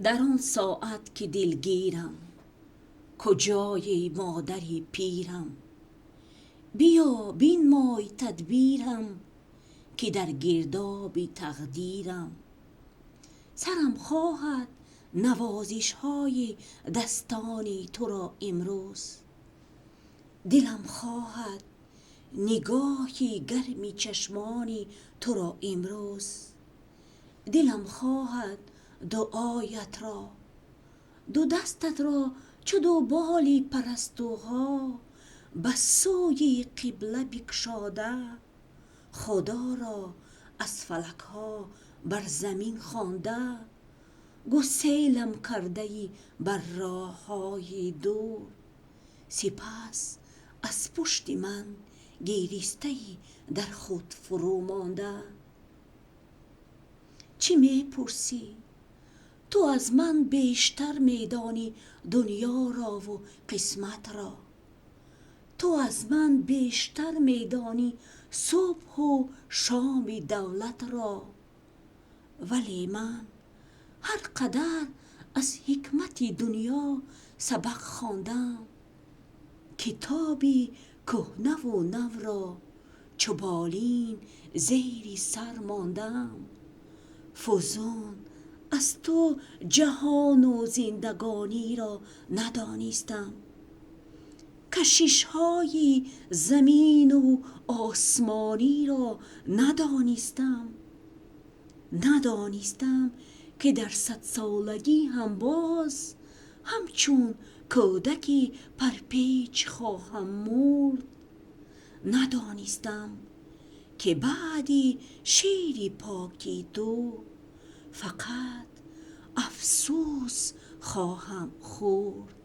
Дар он соат ки дилгирам, куҷоӣ, модари пирам? Биё бинмой тадбирам, ки дар гирдоби тақдирам. Сарам хоҳад навозишҳои дастони туро имрӯз. Дилам хоҳад нигоҳи гарми чашмони туро имрӯз. Дилам хоҳад дуоят ро, ду дастат ро чу ду боли парастуҳо ба сӯи қибла бикшода, Худоро аз фалакҳо бар замин хонда, гуселам кардаӣ бар роҳҳои дур. Сипас аз пушти ман гиристаӣ дар худ фурӯ монда. Чӣ мепурсӣ? Ту аз ман бештар медонӣ дунёро ва қисматро. Ту аз ман бештар медонӣ субҳу шом давлатро. Вале ман ҳар қадар аз ҳикмати дунё сабақ хондам, китоби кӯҳна ва навро чу болин зери сар мондам. Фузун аз ту ҷаҳон ва зиндагониро надонистам. Кашишҳои замин ва осмониро надонистам. Надонистам ки дар садсолагӣ ҳам боз ҳамчун кӯдаке парпеч хоҳам мурд. Надонистам ки баъд шири поки ту фақат афсӯс хоҳам хӯрд.